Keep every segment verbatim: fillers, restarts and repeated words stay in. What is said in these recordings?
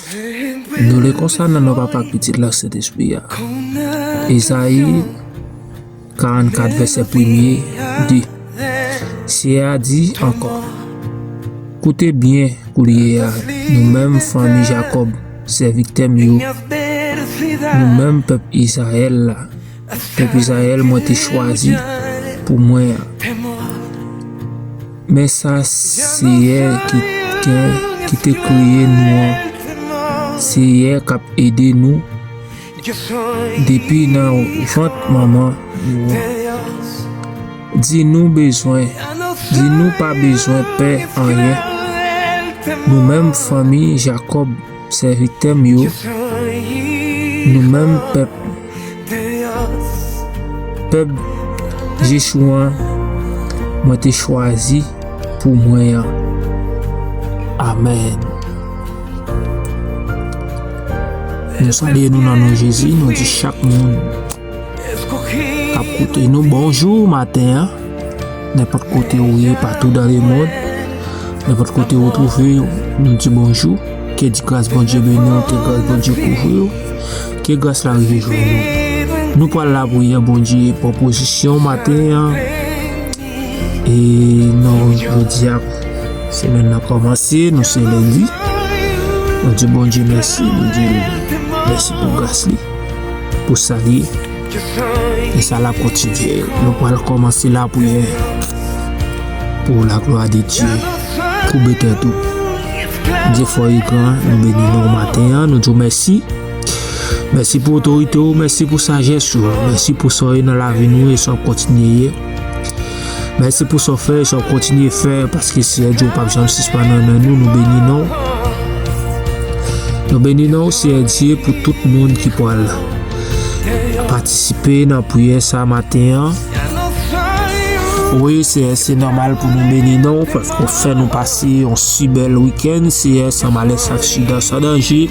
Nou li konsa nan non Papa ak Pitit la Sentespri a. Ezayi karannkat, vèsè premye, di, Seyè a di ankò, Koute byen koulye a, nou menm fanmi Jakòb, sèvitè m yo, nou menm pèp Izrayèl la, pèp Izrayèl mwen te chwazi pou mwen an. Men sa Seyè ki, ki, ki te kreye nou an, Seyè k ap ede nou depi nan vant manman nou an. Di nou bezwen, di nou pa bezwen pè anyen. Nou menm fanmi Jakòb, sèvitè m yo, nou menm pèp, pèp Jechou an, mwen te chwazi pou mwen an. Amèn. Nou salye nou nan non Jezi, nou di chak moun k ap koute nou bonjou maten an. Nenpòt kote ou ye, patou dan lemonn, nenpòt kote ou twouve w, nou di bonjou. Ke di gras Bondye beni w, ke gras Bondye kouvri w, ke gras la rive jwenn ou. Nou pral lapriyè Bondye pran pozisyon maten an. E nou jodi a, semèn nan kòmanse, nou se lendi. Nou di Bondye mèsi, nou di mèsi pou gras li, pou sa li ye. E sa l ap kontinye. Nou pral kòmanse lapriyè pou laglwa de Dye. Koube tèt ou. Dye fò e gran, nou beni non w maten an, nou di w mèsi. Mèsi pou otorite w, mèsi pou sajès ou, mèsi pou sa w ye nan lavi nou e sa w ap kontinye ye. Mèsi pou sa w fè e sa w ap kontinye fè, paske Seyè Dye w p ap janm sispann renmen nou, nou beni non w. Nou beni non w, Seyè Dye, pou tout moun ki pral patisipe nan priyè sa maten an. Wi, Seyè, se nòmal pou nou beni non w, paske w fè nou pase yon si bèl wikenn, Seyè, san malè, san aksidan, san danje.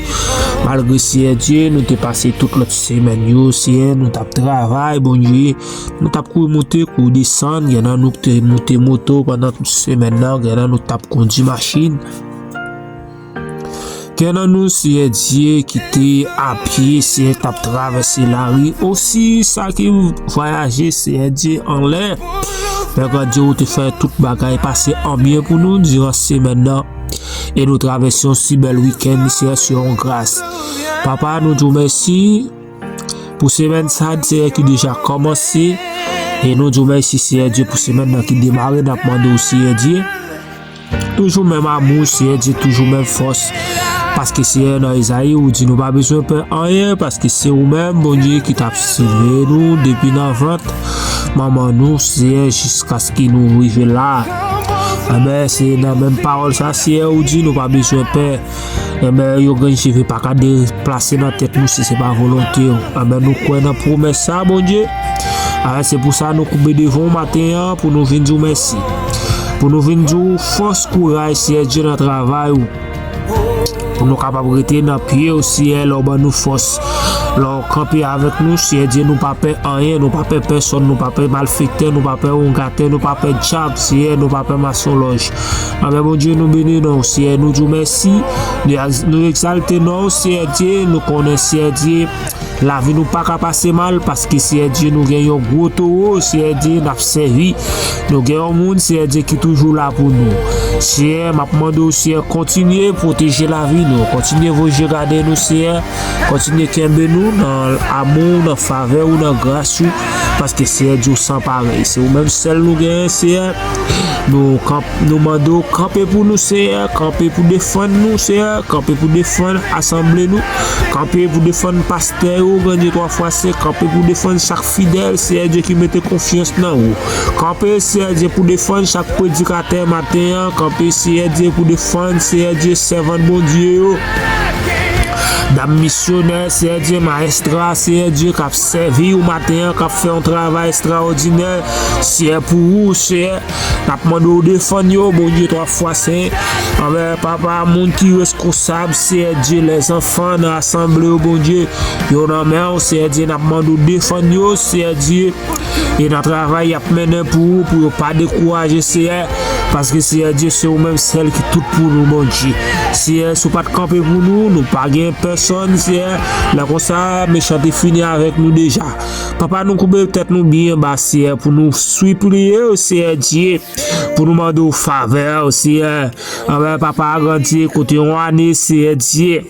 Malgre, Seyè Dye, nou te pase tout lòt semèn yo, Seyè, nou t ap travay, Bondye, nou t ap kouri monte, kouri desann, gen nan nou ki te moute moto pandan tout semèn nan, gen nan nou t ap kondui machin. Gen nan nou, Seyè Dye, ki te apye, Seyè, t ap travèse lari. Osi, sa ki vwayaje, Seyè Dye, anlè. Pè Grann Dye, ou te fè tout bagay pase an byen pou nou diran semèn nan. E nou travèse yon si bèl wikenn, Seyè, se yon gras. Papa, nou di w mèsi pou semèn sa, Seyè, ki deja kòmanse. E nou di w mèsi, Seyè Dye, pou semèn nan ki demare. N ap mande w, Seyè Dye, toujou menm amou, Seyè Dye, toujou menm fòs. Paske, Seyè, nan Ezayi, ou di nou pa bezwen pè anyen, paske se ou menm, Bondye, ki t ap silve nou depi nan vant manman nou, Seyè, jiskaske nou rive la. Enben, se nan menm pawòl sa, Seyè, ou di nou pa bezwen pè. Enben, yon grenn cheve pa ka deplase nan tèt nou si se pa volonte w. Enben, nou kwè nan pwomès sa, Bondye. Enben, se pou sa nou koube devan w maten an pou nou vin di w mèsi. Pou nou vin di w fòs, kouraj, Seyè Dye, nan travay ou. Pou nou kapab rete nan pye w, Seyè, lè w ban nou fòs. Lè w kanpe avèk nou, Seyè Dye, nou pa pè anyen, nou pa pè pèsòn, nou pa pè malfektè, nou pa pè wongatè, nou pa pè dyab, Seyè, nou pa pè masonlòj. Enben, Bondye, nou beni non w, Seyè, nou di w mèsi, nou, nou egzalte non w, Seyè Dye, nou konnen, Seyè Dye, lavi nou pa ka pase mal, paske, Seyè Dye, nou gen yon gwo towo, Seyè Dye, n ap sèvi. Nou gen yon moun, Seyè Dye, ki toujou la pou nou. Seyè, m ap mande w, Seyè, kontinye pwoteje lavi nou, kontinye voye je gade nou, Seyè, kontinye kenbe nou nan amou w, nan favè w, nan gras ou, paske, Seyè Dye, w san parèy. Se ou menm sèl nou genyen, Seyè. Nou kanp-, nou mande w kanpe pou nou, Seyè, kanpe pou defann nou, Seyè, kanpe pou defann asanble nou, kanpe pou defann pastè yo, Grann Dye twa fwa sen, kanpe pou defann chak fidèl, Seyè Dye, ki mete konfyans nan ou. Kanpe, Seyè Dye, pou defann chak predikatè maten an, kanpe, Seyè Dye, pou defann, Seyè Dye, sèvant Bondye yo. Dam misyonè, Seyè Dye, mayestra, Seyè Dye, k ap sèvi w maten an, k ap fè yon travay estrawòdinè, Seyè, pou ou, Seyè. N ap mande w defann yo, Bondye, twa fwa sen. Anben, Papa, moun ki reskonsab, Seyè Dye, lèzanfan nan asanble yo, Bondye, yo nan men w, Seyè Dye, n ap mande w defann yo, Seyè Dye, e nan travay y ap mennen pou ou, pou yo pa dekouraje, Seyè. Paske, Seyè Dye, se ou menm sèl ki tout pou nou, Bondye. Seyè, si w pa t kanpe pou nou, nou pa gen pèsonn, Seyè. Lè konsa, mechan te fini avèk nou deja. Papa, nou koube tèt nou byen ba, Seyè, pou nou sipliye w, Seyè Dye, pou nou mande w favè, Seyè. Anben, Papa, agrandi kote yon ane, Seyè Dye,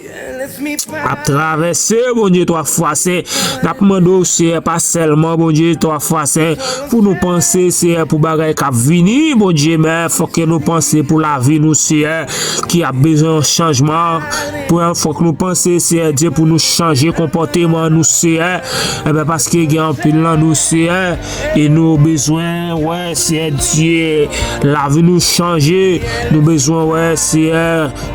ap travèse, Bondye, twa fwa sen. N ap mande w, Seyè, pa sèlman, Bondye, twa fwa sen, pou nou panse, Seyè, pou bagay k ap vini, Bondye, men fòk ke nou panse pou lavi nou, Seyè, ki ap bezwen yon chanjman. Pou, fòk nou panse, Seyè Dye, pou nou chanje konpòteman nou, Seyè. Enben, paske gen anpil nan nou, Seyè, e nou bezwen wè, Seyè Dye, lavi nou chanje. Nou bezwen wè, Seyè,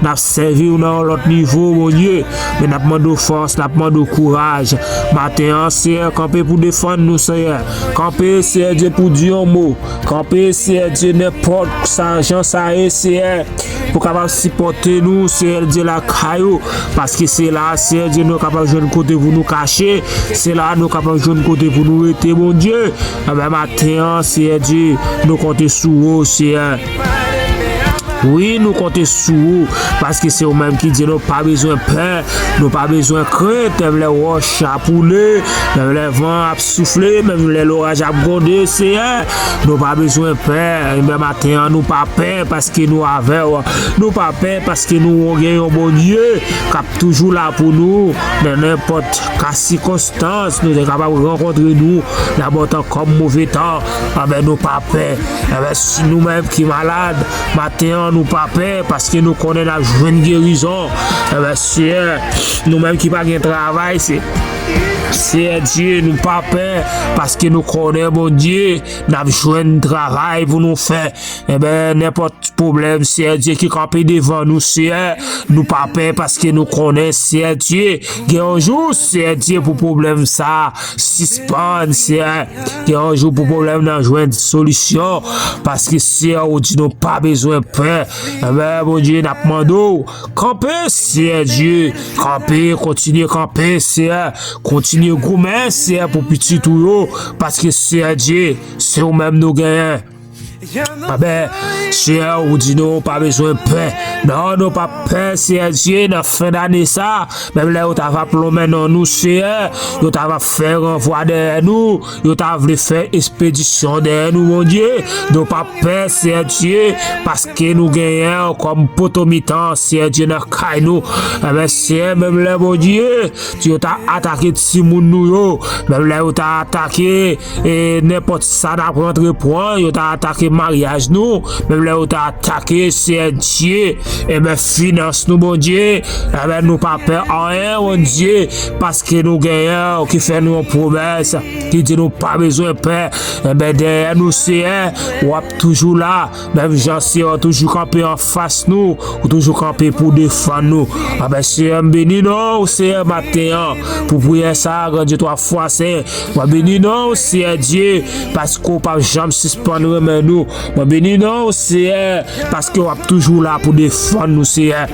n ap sèvi w nan yon lòt nivo, Bondye. Men n ap mande w fòs, n ap mande w kouraj. Maten an, Seyè, kanpe pou defann nou, Seyè. Kanpe, Seyè Dye, pou di yon mo. Kanpe, Seyè Dye, nenpòt sa, jan sa ye, Seyè, pou kapab sipòte nou, Seyè Dye, lakay ou. Paske se la, Seyè Dye, nou kapab jwenn kote pou nou kache. Se la, nou kapab jwenn kote pou nou rete, Bondye. Anben, maten an, Seyè Dye, nou konte sou ou, Seyè. Wi, nou konte sou ou, paske se ou menm ki di nou pa bezwen pè, nou pa bezwen krent, menm lè wòch ap woule, menm lè van ap soufle, menm lè loraj ap gwonde, Seyè, nou pa bezwen pè. Enben, maten an, nou pa pè, paske nou avè w. Nou pa pè, paske nou gen yon Bondye k ap toujou la pou nou, nan nenpòt ka sikonstans nou te kapab rankontre nou, nan bon tan kòm move tan, anben nou pa pè. Enben, si nou menm ki malad, maten an nou pa pè, paske nou konnen n ap jwenn gerizon. Enben, Seyè, nou menm ki pa gen travay, se, Seyè Dye, nou pa pè, paske nou konnen, Bondye, n ap jwenn travay pou nou fè. Enben, nenpòt pwoblèm, Seyè Dye, ki kanpe devan nou, Seyè, nou pa pè, paske nou konnen, Seyè Dye, gen yon jou, Seyè Dye, pou pwoblèm sa a sispann, Seyè. Gen yon jou pou pwoblèm nan jwenn solisyon, paske, Seyè, ou di nou pa bezwen pè. Enben, Bondye, n ap mande w, kanpe, Seyè Dye, kanpe, kontinye kanpe, Seyè, kontinye goumen, Seyè, pou pitit ou yo, paske, Seyè Dye, se ou menm nou genyen. Enben, Seyè, ou di nou pa bezwen pè. Non, nou p ap pè, Seyè Dye, nan fen dane sa, menm lè yo ta va lonmen non nou, Seyè, yo ta va fè ranvwa dèyè nou, yo ta vle fè espedisyon dèyè nou, Bondye. Nou p ap pè, Seyè Dye, paske nou genyen w kòm poto mitan, Seyè Dye, nan kay nou. Enben, Seyè, menm lè, Bondye, yo ta atake timoun nou yo, menm lè yo ta atake e nenpòt sa n ap rantre pran, yo ta atake maryaj nou, menm lè yo ta atake, Seyè Dye, enben, finans nou, Bondye, enben, nou pa pè anyen, Bondye, paske nou genyen w ki fè nou yon pwomès, ki di nou pa bezwen pè, enben, dèyè nou, Seyè, w ap toujou la, menm jan, Seyè, w toujou kanpe anfas nou, ou toujou kanpe pou defann nou. Enben, Seyè, m beni non w, Seyè, maten an, pou priyè sa a, Gran Dye twa fwa sen. Mwen beni non w, Seyè Dye, paske w p ap janm sispann renmen nou. Mwen beni non w, Seyè, paske w ap toujou la pou defann nou, Seyè.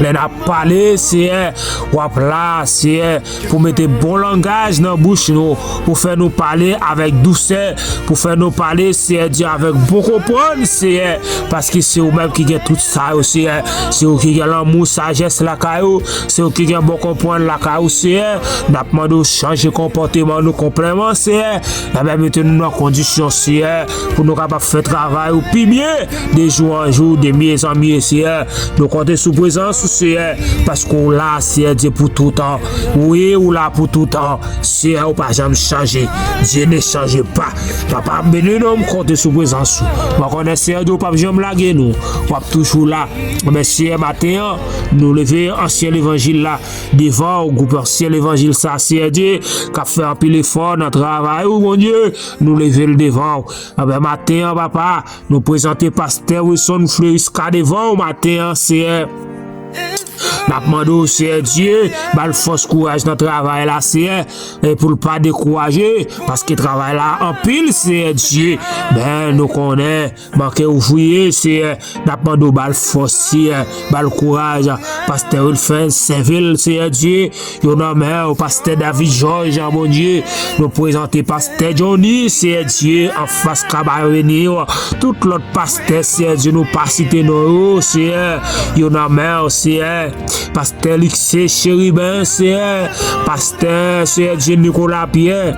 Lè n ap pale, Seyè, w ap la, Seyè, pou mete bon langaj nan bouch nou, pou fè nou pale avèk dousè, pou fè nou pale, Seyè Dye, avèk bon konprann, Seyè, paske se ou menm ki gen tout sa yo, Seyè. Se ou ki gen lanmou, sajès lakay ou, se ou ki gen bon konprann lakay ou, Seyè. N ap mande w chanje konpòteman nou konplètman, Seyè. Enben, mete nou nan kondisyon, Seyè, pou nou kapab fè travay ou pi byen, de jou an jou, de mye an mye, Seyè. Nou konte sou prezans ou, Seyè, paske w la, Seyè Dye, pou toutan. Wi, ou la pou toutan. Seyè, ou pa janm chanje. Dieu ne change pas. Papa, m beni non w, m konte sou prezans ou. Mwen konnen, Seyè Dye, ou p ap janm lage nou. W ap toujou la. Men, Seyè, maten an, nou leve ansyen levanjil la devan w, gwoup ansyen levanjil sa, Seyè Dye, k ap fè anpil efò nan travay ou, Bondye, nou leve l devan w. Enben, maten an, papa, nou prezante pastè Wilson Fleurisca devan w maten an, Seyè. N ap mande w, Seyè Dye, ba l fòs, kouraj nan travay la, Seyè, e pou l pa dekouraje, paske travay la anpil, Seyè Dye. Men nou konnen, manke ouvriye, Seyè, n ap mande w ba l fòs, Seyè, ba l kouraj. Pastè Wilfens, sèvi l, Seyè Dye, yo nan men w, pastè David Georges, Bondye, nou prezante pastè Johnny, Seyè Dye, anfas Kabayo Veni, tout lòt pastè, Seyè Dye, nou pa site non yo, Seyè, yo nan men w, Seyè. Pastè Likse Cheriben, Seyè, pastè, Seyè Dye, Nicolas Pierre,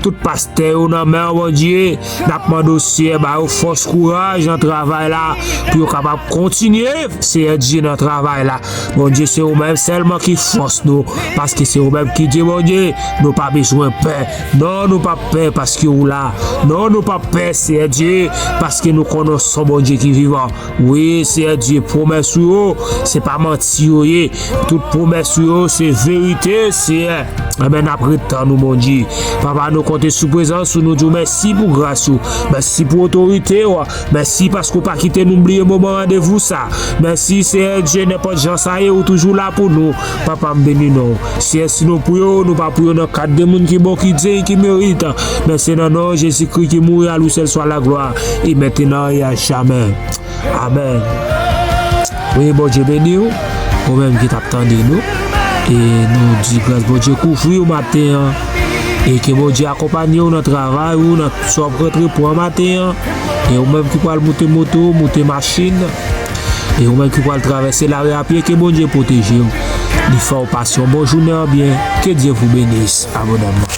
tout pastè yo nan men w, Bondye, n ap mande w, Seyè, ba yo fòs, kouraj nan travay la, pou yo kapab kontinye, Seyè Dye, nan travay la. Bondye, se ou menm sèlman ki fòs nou, paske se ou menm ki di, Bondye, nou pa bezwen pè. Non, nou p ap pè paske ou la. Non, nou p ap pè, Seyè Dye, paske nou konnen w se yon Bondye ki vivan. Wi, Seyè Dye, pwomès ou yo, se pa manti yo ye. Tout pwomès ou yo, se verite, Seyè. Enben, n ap ret tann ou, Bondye. Papa, nou konte sou prezans ou, nou di w mèsi pou gras ou. Mèsi pou otorite w. Mèsi paske w pa kite nou bliye moman randevou sa. Mèsi, Seyè Dye, nenpòt jan sa ye, ou toujou la pou nou. Papa, m beni non w. Seyè, si nou pou yo, nou pa pou yo nan kad de moun ki bon, ki diy, ki merit. Men se nan non Jezikri ki mouri, a lui seul soit la gloire, e mentenan e a jamè. Amèn. Wi, Bondye beni w, ou menm ki t ap tande nou. E nou di gras Bondye kouvri w maten an. E ke Bondye akonpanye w nan travay ou, nan sa w ap rantre pran maten an. E ou menm ki pral moute moto, moute machin. E ou menm ki pral travèse lari a pye, ke Bondye pwoteje w. Li fè w pase yon bon jounen an byen. Que Dieu vous bénisse abondamment.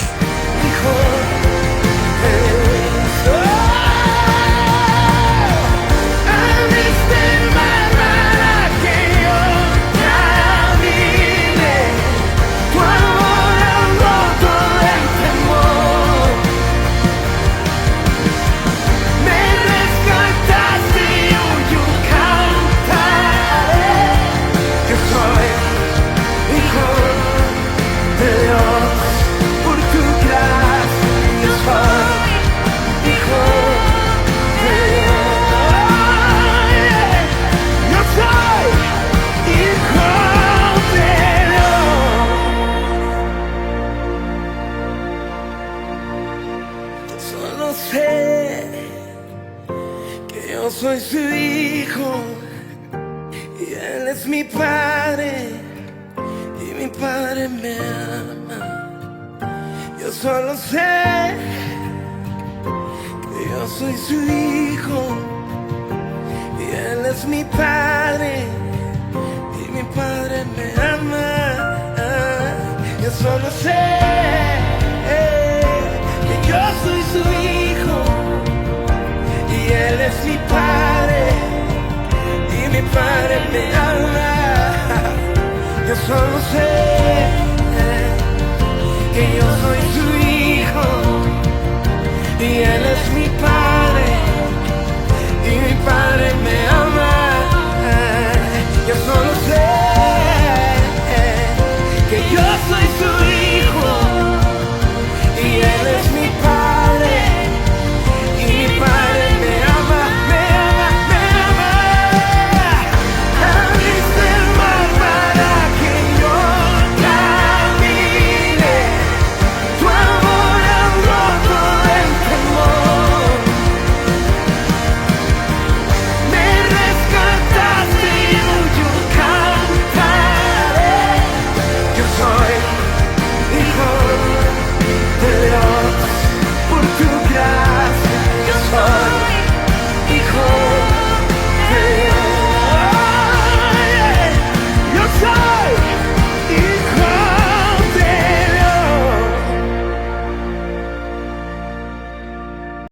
Solo sé que yo soy su hijo y él es mi padre y mi padre me ama. Yo solo sé que yo soy su hijo y él es mi padre y mi padre me ama. Yo solo sé que yo soy su hijo y él es mi padre y mi padre me ama. Yo solo sé que yo